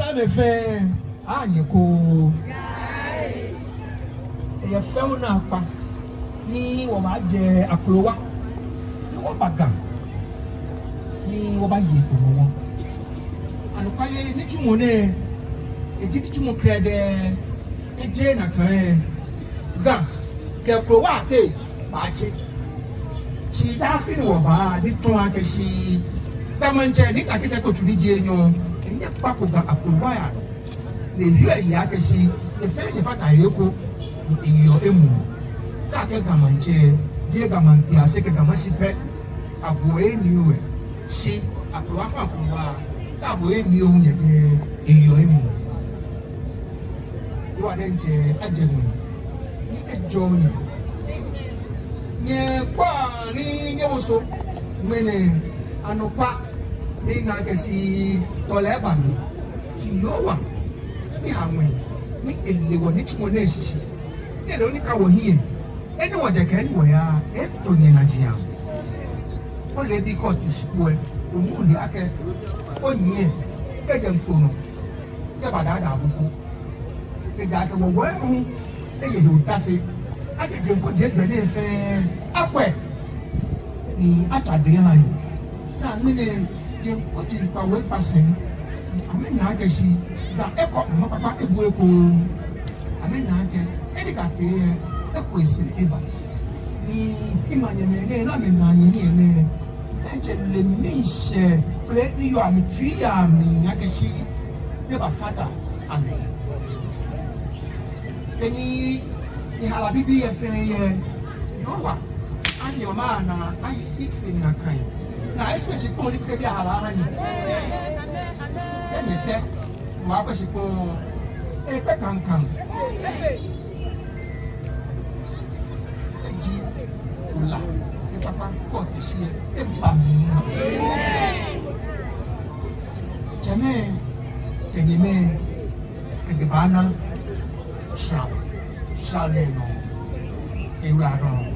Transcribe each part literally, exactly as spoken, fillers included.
Amɛ fɛɛ, anyɛ ko. Eyɛ fɛo naakpa ni wɔbaajɛ akrowa, ni wɔba Ga, ni wɔbaye Hɔmɔwɔ. Anɔkwale, nitsumɔ nɛɛ, eji nitsumɔ krɛdɛɛ, ejeee nakai. Ga kɛ akrowa ateŋ baatse. Shi daa afi ni wɔbaa, ni tsɔɔ akɛ shi Ga Maŋtsɛ Nii Tackie Teiko Tsuru ni ji enyɔ, enyɛ kpa ko Ga akrowa lɛ nɔ. Ni ewie eyi akɛ shi efee nyɛfata he ko, ni eyeɔ emuu. Taakɛ Ga Maŋtsɛ, jeee Ga Maŋtiase kɛ Ga Mashi pɛ, abuɔ he nii lɛ, shi akrowa fɛɛ akrowa, kɛ abuɔ he nii lɛ hu yɛ jɛi, eyeɔ emuu. Yehowa diɛŋtsɛ ajɛ ŋwɛi ni ejɔɔ nyɛ. Nyɛkpaa ni nyɛwoso ŋmɛnɛ anɔkwa ni na akɛ shi tɔlɛ ba mli. Shi Yehowa ni ha ŋwɛi ni ele wɔnitsumɔ nɛɛ shishi, ni ele nɔ ni ka wɔhiɛ, he ni wɔjɛ kɛ he ni wɔyaa, eto nyɛnajiaŋ. Ole bi kɔ ti shi kwɛ, omu he akɛ onyiɛ kɛjɛ ŋkpo nɔ kɛba Dada Abuko. Ejaakɛ wɔwɔɛ hu eye he odase akɛ jeŋ koji ejwɛ nɛɛ fɛɛ akwɛ ni atswa dɛŋ aha nyɛ. Ni ŋmɛnɛ jeŋ koji kpawo ekpa sɛɛ, amɛna akɛ shi Ga ekɔ mɔ kpakpa ebu ekoŋŋ. Amɛna akɛ he ni Ga tee lɛ, eko esɛɛ eba. Ni manyɛmɛi nɛɛ, ni amɛna nyɛhiɛ nɛɛ, Ga tsɛ lɛ miishɛɛ kple ni yɔɔ amɛtsui amli akɛ shi nyɛbafata amɛ. Kɛ ni nyɛhala bibii lɛ fɛɛ yɛ, Yehowa anyɛ omanye naa ayi ife nakai. Ni eshwie shikpɔŋ ni kɛ bi ahala aha nyɛ. Kɛ nyɛtee, mɔ akpɛ shikpɔŋ lɛ, ekpɛ kaŋkaŋ. Eji ola, ekpakpa kɔ te shi lɛ, eba mli. Tsɛmɛi kɛ nyɛmɛi, kɛjɛ baana shra, shra lɛ nɔ, ewula dɔŋŋ.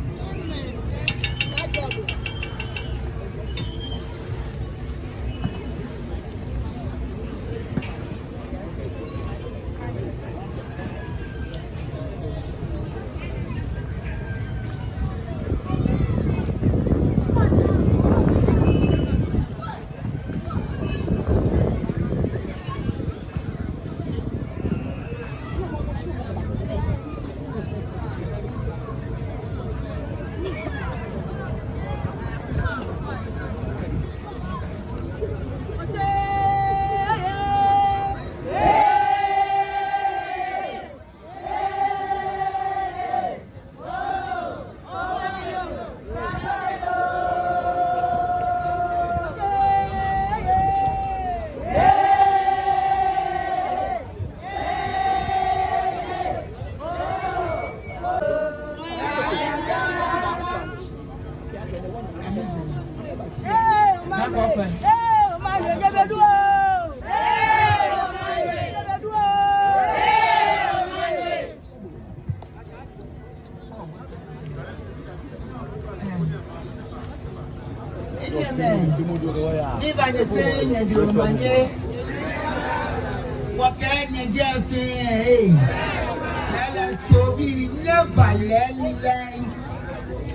Nyɛmɛi, miiba nyɛ fɛɛ nyɛdɛŋ omanye. Wɔkɛɛ nyɛjɛ fɛɛ ee. Lɛlɛ so bi nyɛba lɛlɛ.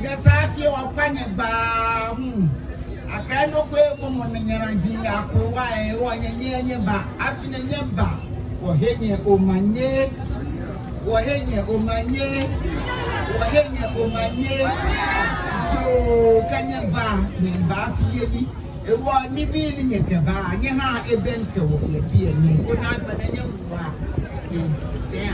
Nyɛsaa shi wɔkpa nyɛ gbaa hu. Akɛ nɔ ko ekomɔ ni nyɛnaji akrowa ee, wɔ nyɛ nyɛ nyɛba, afi nɛɛ nyɛba. Wɔhe nyɛ omanye, wɔhe nyɛ omanye, wɔhe nyɛ omanye. So kɛ nyɛba, nyɛba afi yeli. Ewɔ nibii ni nyɛkɛba, nyɛhaa ebɛŋkɛ wɔ yɛ biɛ nɛɛ, koni agbɛnɛ nyɛwa. Ee, sɛɛ.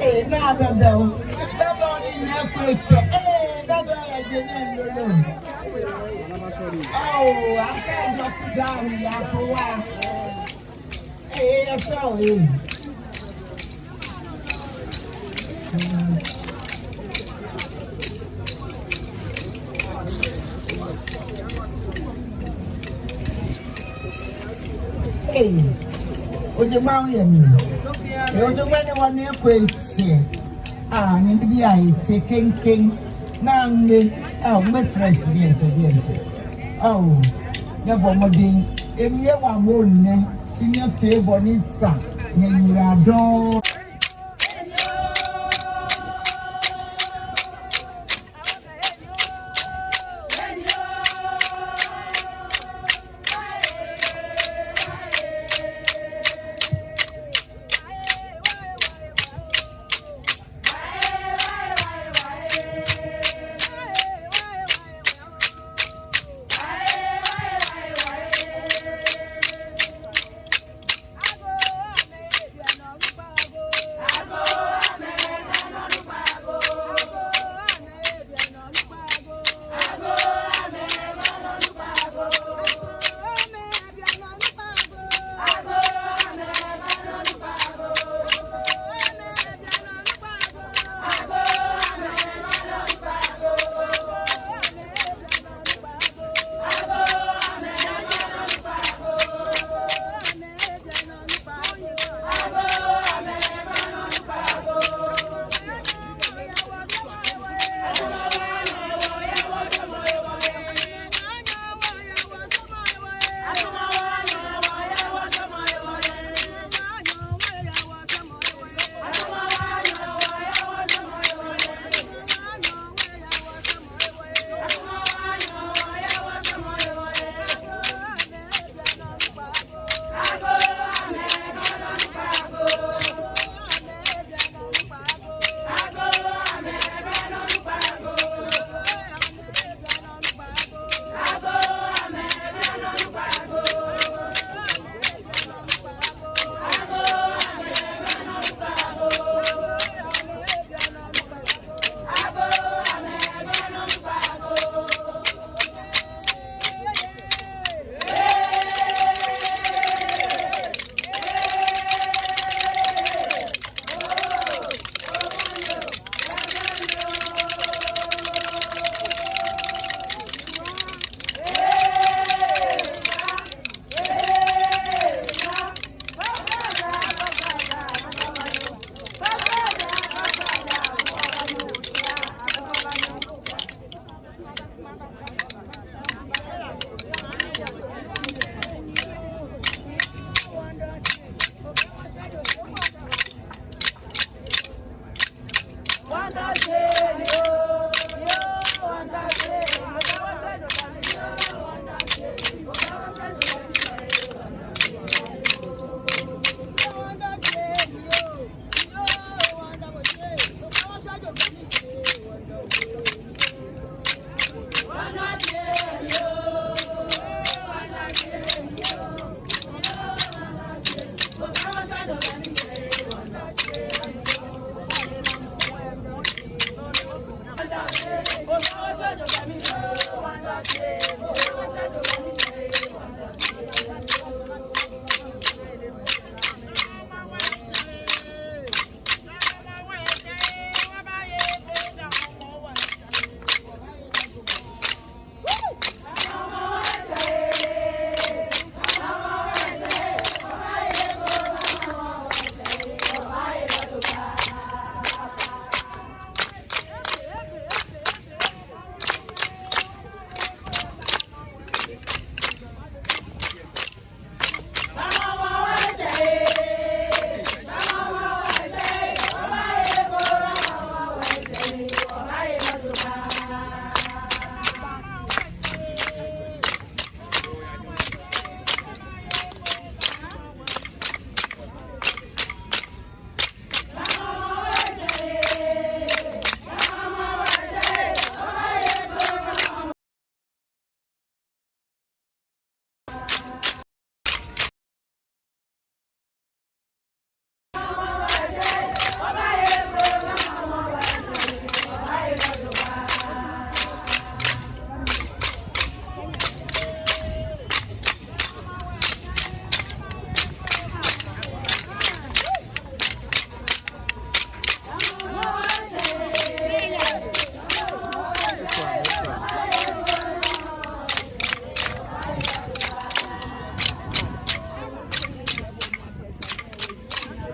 Ee, naa bɛbɛ oo. Bɛbɛ oo ni nyɛ kwɛ tsɛ. Ee, bɛbɛ oo yɛ je nɛɛ lolo. Ao, akɛ jɔ kuda mi ya ko wa. Ee, efee o, ee. Ee, ojogbaŋŋ yɛ mli. Ee, ojogbaŋŋ ni wɔnu eko etsɛ. Aa, ni nibii ahe tsɛ keŋkeŋ. Naa ŋmɛ, aa, ŋmɛ fresh diɛŋtsɛ, diɛŋtsɛ. Ao, nyɛbɔ mɔdɛŋ. Emli ewa moŋ nɛ, shi nyɛtee bɔ ni sa, nyɛyiwaladɔŋŋ.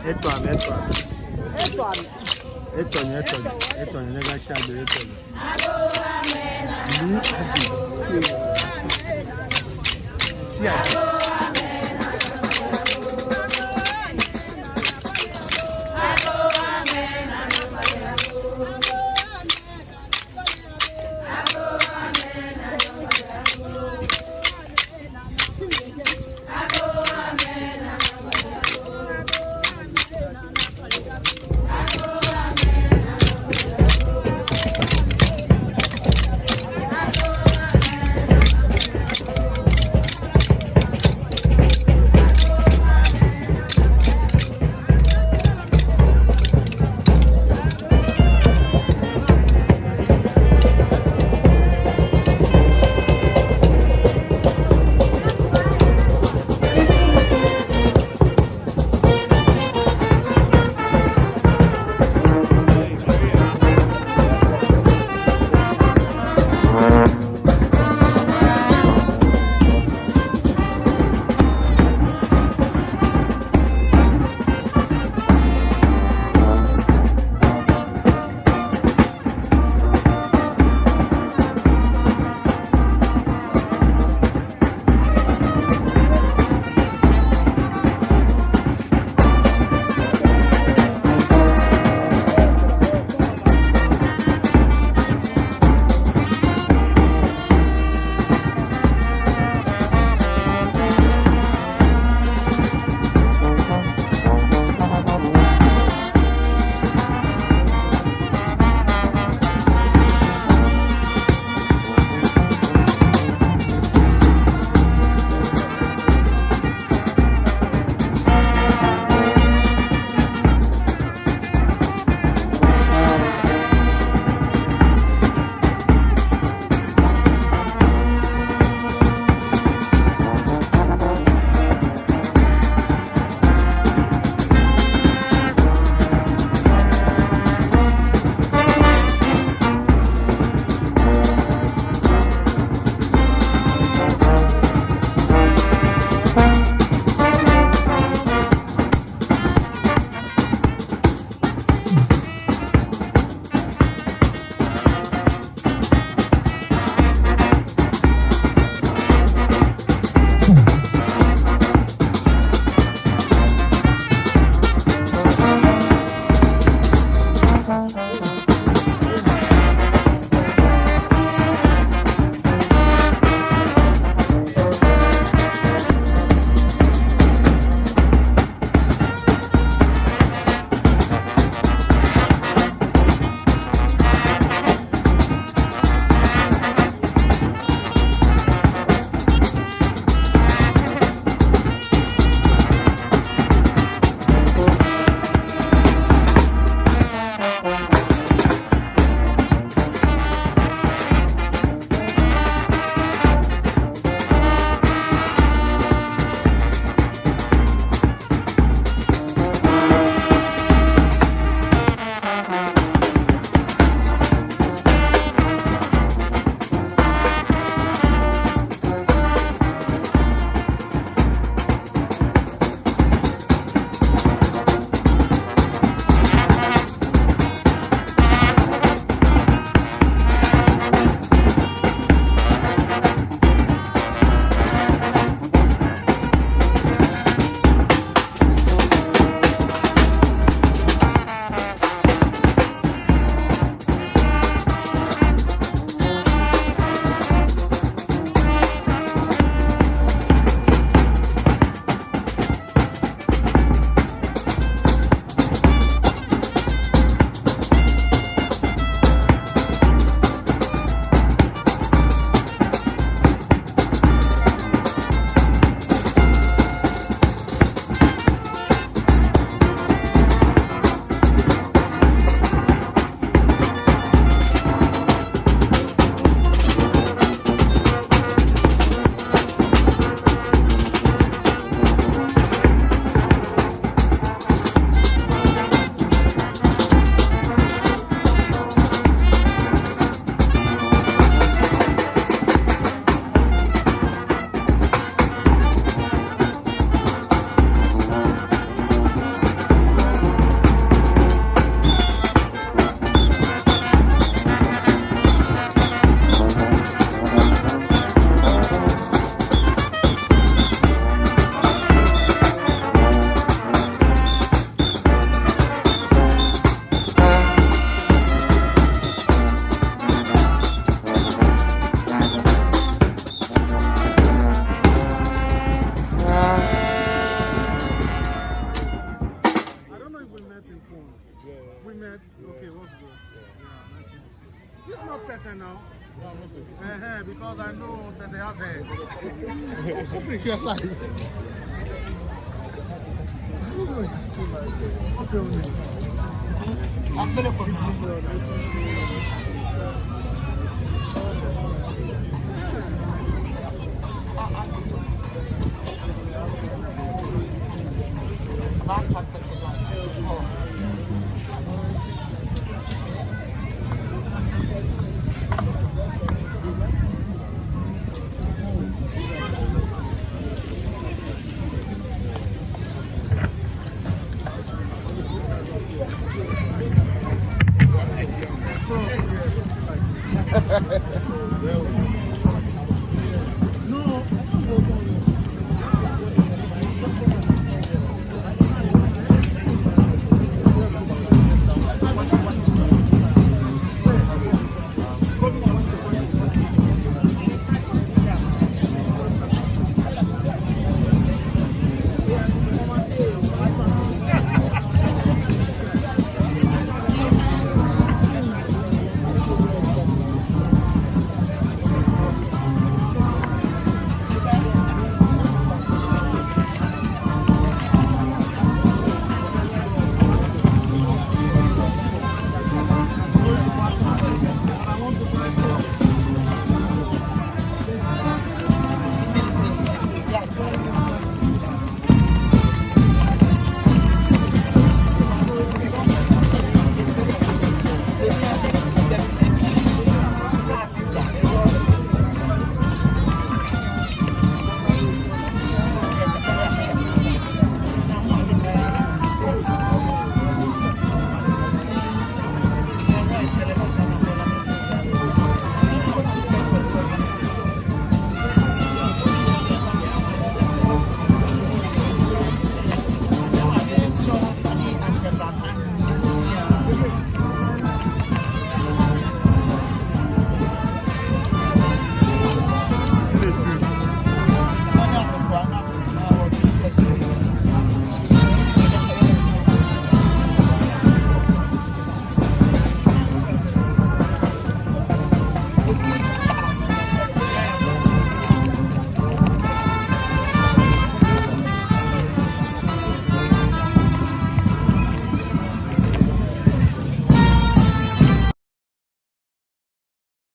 Etɔ amɛ, etɔ amɛ. Etɔ amɛ. Etɔ nyɛ, etɔ nyɛ, etɔ nyɛ, nyɛkatsa gbɛ, etɔ nyɛ. Ni adi. Shi adi. Okay, what's good? Yeah, thank you. This not Tete now. Uh-huh, because I know Tete has a.